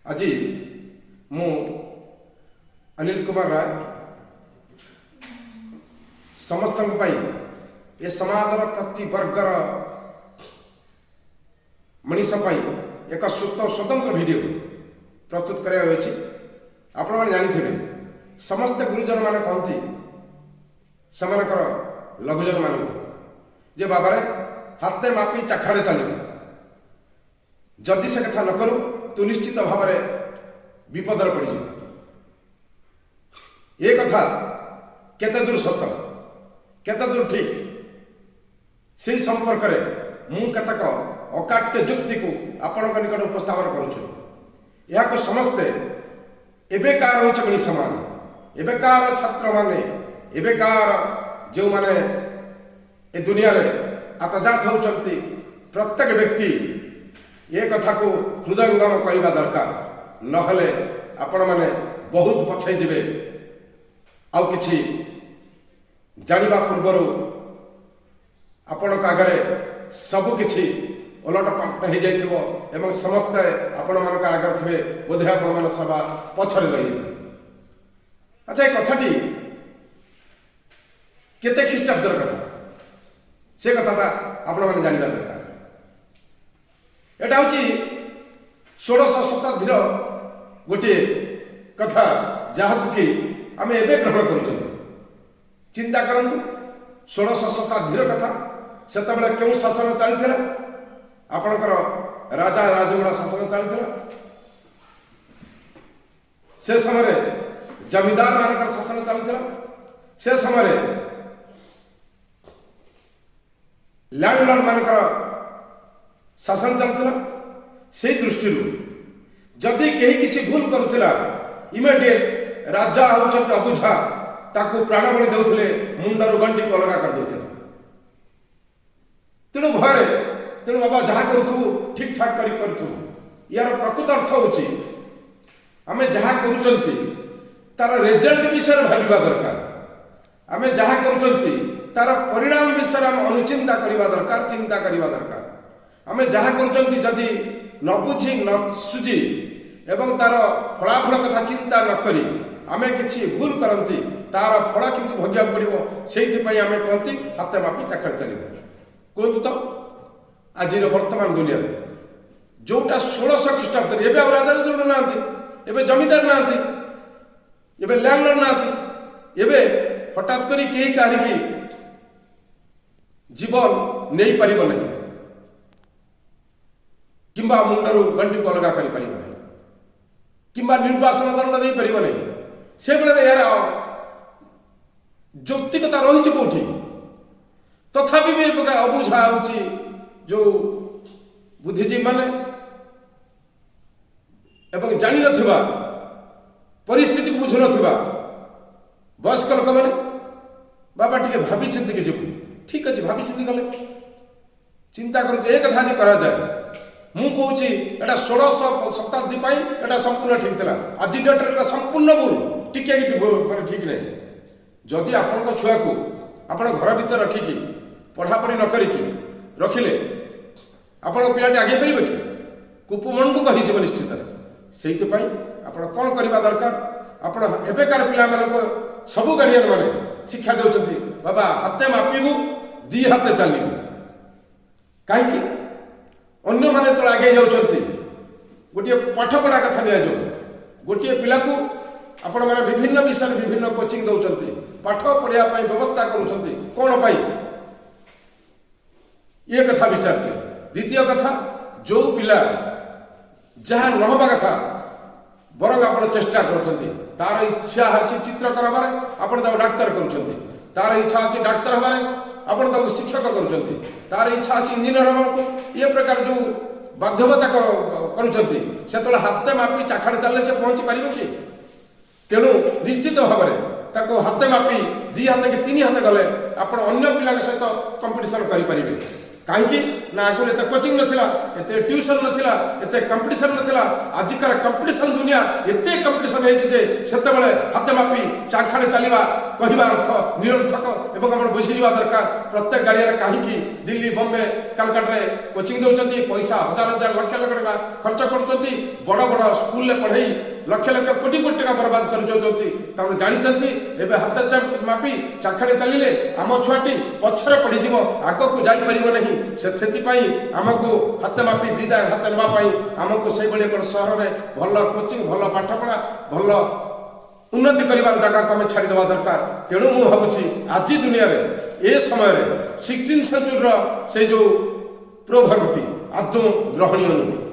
ଆଜି ମୁଁ ଅନିଲ କୁମାର ରାୟ ସମସ୍ତଙ୍କ ପାଇଁ, ଏ ସମାଜର ପ୍ରତି ବର୍ଗର ମଣିଷ ପାଇଁ ଏକ ସ୍ୱତନ୍ତ୍ର ଭିଡ଼ିଓ ପ୍ରସ୍ତୁତ କରିବାକୁ ଅଛି। ଆପଣମାନେ ଜାଣିଥିବେ, ସମସ୍ତେ ଗୁରୁଜନମାନେ କହନ୍ତି ସେମାନଙ୍କର ଲଘୁଜନମାନଙ୍କୁ ଯେ ବାବାରେ, ହାତେ ମାପି ଚାଖାଡ଼େ ଚାଲିବ। ଯଦି ସେ କଥା ନ କରୁ, ତୁ ନିଶ୍ଚିତ ଭାବରେ ବିପଦରେ ପଡ଼ିଯିବୁ। ଏ କଥା କେତେ ଦୂର ସତ, କେତେ ଦୂର ଠିକ, ସେଇ ସମ୍ପର୍କରେ ମୁଁ କେତେକ ଅକାଟ୍ୟ ଯୁକ୍ତିକୁ ଆପଣଙ୍କ ନିକଟ ଉପସ୍ଥାପନ କରୁଛି। ଏହାକୁ ସମସ୍ତେ, ଏବେକାର ହେଉଛି ମଣିଷମାନେ, ଏବେକାର ଛାତ୍ରମାନେ, ଏବେକାର ଯେଉଁମାନେ ଏ ଦୁନିଆରେ ଆତଜାତ ହେଉଛନ୍ତି, ପ୍ରତ୍ୟେକ ବ୍ୟକ୍ତି ଏ କଥାକୁ ହୃଦୟଙ୍ଗମ କରିବା ଦରକାର। ନହେଲେ ଆପଣମାନେ ବହୁତ ପଛେଇ ଯିବେ। ଆଉ କିଛି ଜାଣିବା ପୂର୍ବରୁ ଆପଣଙ୍କ ଆଗରେ ସବୁ କିଛି ଓଲଟ ପାଲଟ ହେଇଯାଇଥିବ ଏବଂ ସମସ୍ତେ ଆପଣମାନଙ୍କ ଆଗରେ ଥିବେ, ବୋଧେ ଆପଣମାନେ ସବା ପଛରେ ରହିଯାଇଥିବେ। ଆଚ୍ଛା, ଏ କଥାଟି କେତେ ଖ୍ରୀଷ୍ଟାବ୍ଦର କଥା, ସେ କଥାଟା ଆପଣମାନେ ଜାଣିବା ଦରକାର। ଏଟା ହେଉଛି 16ଶ ଶତାବ୍ଦୀର ଗୋଟିଏ କଥା, ଯାହାକୁ କି ଆମେ ଏବେ ଗ୍ରହଣ କରୁଛନ୍ତି। ଚିନ୍ତା କରନ୍ତୁ, 16ଶ ଶତାବ୍ଦୀର କଥା। ସେତେବେଳେ କେଉଁ ଶାସନ ଚାଲିଥିଲା? ଆପଣଙ୍କର ରାଜା ରାଜଉଡ଼ା ଶାସନ ଚାଲିଥିଲା। ସେ ସମୟରେ ଜମିଦାର ମାନଙ୍କର ଶାସନ ଚାଲିଥିଲା। ସେ ସମୟରେ ଲ୍ୟାଣ୍ଡଲର୍ଡ ମାନଙ୍କର ଶାସନ ଚାଲୁଥିଲା। ସେଇ ଦୃଷ୍ଟିରୁ ଯଦି କେହି କିଛି ଭୁଲ କରୁଥିଲା, ଇମିଡିଏଟ ରାଜା ହେଉଛନ୍ତି ଅବୁଝା, ତାକୁ ପ୍ରାଣବଳି ଦେଉଥିଲେ, ମୁଣ୍ଡରୁ ଗଣ୍ଡିକୁ ଅଲଗା କରିଦେଉଥିଲେ। ତେଣୁ ଭୟରେ, ତେଣୁ ବାବା, ଯାହା କରୁଥିବୁ ଠିକ ଠାକ କରି କରୁଥିବୁ। ୟାର ପ୍ରକୃତ ଅର୍ଥ ହେଉଛି, ଆମେ ଯାହା କରୁଛନ୍ତି ତାର ରେଜଲ୍ଟ ବିଷୟରେ ଭାବିବା ଦରକାର। ଆମେ ଯାହା କରୁଛନ୍ତି ତାର ପରିଣାମ ବିଷୟରେ ଆମେ ଅନୁଚିନ୍ତା କରିବା ଦରକାର, ଚିନ୍ତା କରିବା ଦରକାର। ଆମେ ଯାହା କରୁଛନ୍ତି, ଯଦି ନ ବୁଝି ନ ସୁଝି ଏବଂ ତାର ଫଳାଫଳ କଥା ଚିନ୍ତା ନ କରି ଆମେ କିଛି ଭୁଲ କରନ୍ତି, ତାର ଫଳ କିନ୍ତୁ ଭୋଗିବାକୁ ପଡ଼ିବ। ସେଇଥିପାଇଁ ଆମେ କହନ୍ତି, ହାତେ ମାପି ଚାଖଣ୍ଡେ ଚାଲିବ। କୁହନ୍ତୁ ତ, ଆଜିର ବର୍ତ୍ତମାନ ଦୁନିଆରେ ଯୋଉଟା 1600 ଖ୍ରୀଷ୍ଟାବ୍ଦରେ, ଏବେ ଆଉ ରାଜା ରାଜଉଡ଼ା ନାହାନ୍ତି, ଏବେ ଜମିଦାର ନାହାନ୍ତି, ଏବେ ଲ୍ୟାଣ୍ଡଲର୍ଡ ନାହାନ୍ତି। ଏବେ ହଠାତ୍ କରି କେହି କାହାରିକି ଜୀବନ ନେଇପାରିବ ନାହିଁ କିମ୍ବା ମୁଣ୍ଡରୁ ଗଣ୍ଡିକୁ ଅଲଗା କରିପାରିବ ନାହିଁ କିମ୍ବା ନିର୍ବାସନ ଦଣ୍ଡ ଦେଇପାରିବ ନାହିଁ। ସେବେଳରେ ଏହାର ଯୌକ୍ତିକତା ରହିଛି କୋଉଠି? ତଥାପି ବି ଏ ପ୍ରକାର ଅବୁଝା ହେଉଛି ଯୋଉ ବୁଦ୍ଧିଜୀବୀ ମାନେ ଏବଂ ଜାଣିନଥିବା, ପରିସ୍ଥିତିକୁ ବୁଝୁନଥିବା ବୟସ୍କ ଲୋକମାନେ, ବାବା, ଟିକେ ଭାବି ଚିନ୍ତିକି ଯିବୁ। ଠିକ ଅଛି, ଭାବି ଚିନ୍ତି ଗଲେ, ଚିନ୍ତା କରୁଛୁ। ଏ କଥା ଯଦି କରାଯାଏ, ମୁଁ କହୁଛି, ଏଟା 1600 ଶତାବ୍ଦୀ ପାଇଁ ଏଟା ସମ୍ପୂର୍ଣ୍ଣ ଠିକ ଥିଲା। ଆଜି ଡେଟ୍ରେ ଏଟା ସମ୍ପୂର୍ଣ୍ଣ ଭୁଲ, ଟିକେ ବି ମାନେ ଠିକ ନାହିଁ। ଯଦି ଆପଣଙ୍କ ଛୁଆକୁ ଆପଣ ଘର ଭିତରେ ରଖିକି, ପଢ଼ାପଢ଼ି ନ କରିକି ରଖିଲେ, ଆପଣଙ୍କ ପିଲାଟି ଆଗେଇ ପାରିବ କି? କୂପମଣ୍ଡୁକ ହେଇଯିବ ନିଶ୍ଚିତରେ। ସେଇଥିପାଇଁ ଆପଣ କ'ଣ କରିବା ଦରକାର? ଆପଣ ଏବେକାର ପିଲାମାନଙ୍କୁ ସବୁ ଗାର୍ଡିଆନ ମାନେ ଶିକ୍ଷା ଦେଉଛନ୍ତି, ବାବା, ହାତେ ମାପିବୁ, ଦି ହାତେ ଚାଲିବୁ। କାହିଁକି? ଅନ୍ୟମାନେ ଯେତେବେଳେ ଆଗେଇ ଯାଉଛନ୍ତି, ଗୋଟିଏ ପାଠପଢ଼ା କଥା ନିଆଯାଉ। ଗୋଟିଏ ପିଲାକୁ ଆପଣମାନେ ବିଭିନ୍ନ ବିଷୟରେ ବିଭିନ୍ନ କୋଚିଂ ଦେଉଛନ୍ତି, ପାଠ ପଢ଼ିବା ପାଇଁ ବ୍ୟବସ୍ଥା କରୁଛନ୍ତି, କ'ଣ ପାଇଁ? ଇଏ କଥା ବିଚାର୍ଯ୍ୟ। ଦ୍ୱିତୀୟ କଥା, ଯୋଉ ପିଲା ଯାହା ନ ହେବା କଥା, ବରଂ ଆପଣ ଚେଷ୍ଟା କରୁଛନ୍ତି। ତାର ଇଚ୍ଛା ଅଛି ଚିତ୍ରକର ହେବାରେ, ଆପଣ ତାକୁ ଡାକ୍ତର କରୁଛନ୍ତି। ତାର ଇଚ୍ଛା ଅଛି ଡାକ୍ତର ହେବାରେ, ଆପଣ ତାକୁ ଶିକ୍ଷକ କରୁଛନ୍ତି। ତାର ଇଚ୍ଛା ଅଛି ଇଞ୍ଜିନିୟର ହେବାକୁ। ଏ ପ୍ରକାର ଯୋଉ ବାଧ୍ୟବତା କରୁଛନ୍ତି, ସେତେବେଳେ ହାତେ ମାପି ଚାଖାଡ଼େ ଚାଲିଲେ ସେ ପହଞ୍ଚି ପାରିବ କି? ତେଣୁ ନିଶ୍ଚିତ ଭାବରେ ତାକୁ ହାତେ ମାପି ଦି ହାତ କି ତିନି ହାତ ଗଲେ ଆପଣ ଅନ୍ୟ ପିଲାଙ୍କ ସହିତ କମ୍ପିଟିସନ କରିପାରିବେ। କାହିଁକି ନା ଆଗରୁ ଏତେ କୋଚିଂ ନଥିଲା, ଏତେ ଟ୍ୟୁସନ ନଥିଲା, ଏତେ କମ୍ପିଟିସନ ନଥିଲା। ଆଜିକାର କମ୍ପିଟିସନ ଦୁନିଆ, ଏତେ କମ୍ପିଟିସନ ହେଇଛି ଯେ ସେତେବେଳେ ହାତେ ମାପି ଚାଖାଣେ ଚାଲିବା କହିବା ଅର୍ଥ ନିରର୍ଥକ। ଏବଂ ଆପଣ ବୁଝିଯିବା ଦରକାର, ପ୍ରତ୍ୟେକ ଗାଡ଼ିଆରେ କାହିଁକି ଦିଲ୍ଲୀ, ବମ୍ବେ, କାଲକାଟାରେ କୋଚିଂ ଦେଉଛନ୍ତି, ପଇସା ହଜାର ହଜାର ଲକ୍ଷ ଲକ୍ଷ ଟଙ୍କା ଖର୍ଚ୍ଚ କରୁଛନ୍ତି, ବଡ଼ ବଡ଼ ସ୍କୁଲରେ ପଢ଼େଇ ଲକ୍ଷ ଲକ୍ଷ କୋଟି କୋଟି ଟଙ୍କା ବର୍ବାଦ କରିଯାଉଛନ୍ତି। ତାମାନେ ଜାଣିଛନ୍ତି, ଏବେ ହାତ ମାପି ଚାଖାଣେ ଚାଲିଲେ ଆମ ଛୁଆଟି ପଛରେ ପଡ଼ିଯିବ, ଆଗକୁ ଯାଇପାରିବ ନାହିଁ। ସେଥିପାଇଁ ଆମକୁ ହାତ ମାପି ଦିଦା ହାତ ନେବା ପାଇଁ ଆମକୁ ସେଇଭଳି ଏକ ସହରରେ ଭଲ କୋଚିଂ, ଭଲ ପାଠପଢ଼ା, ଭଲ ଉନ୍ନତି କରିବାର ଜାଗାକୁ ଆମେ ଛାଡ଼ିଦେବା ଦରକାର। ତେଣୁ ମୁଁ ଭାବୁଛି, ଆଜି ଦୁନିଆରେ ଏ ସମୟରେ 16 ସେଞ୍ଚୁରୀର ସେଇ ଯୋଉ ପ୍ରୋଭର୍ବଟି ଆଦୌ ଗ୍ରହଣୀୟ ନୁହେଁ।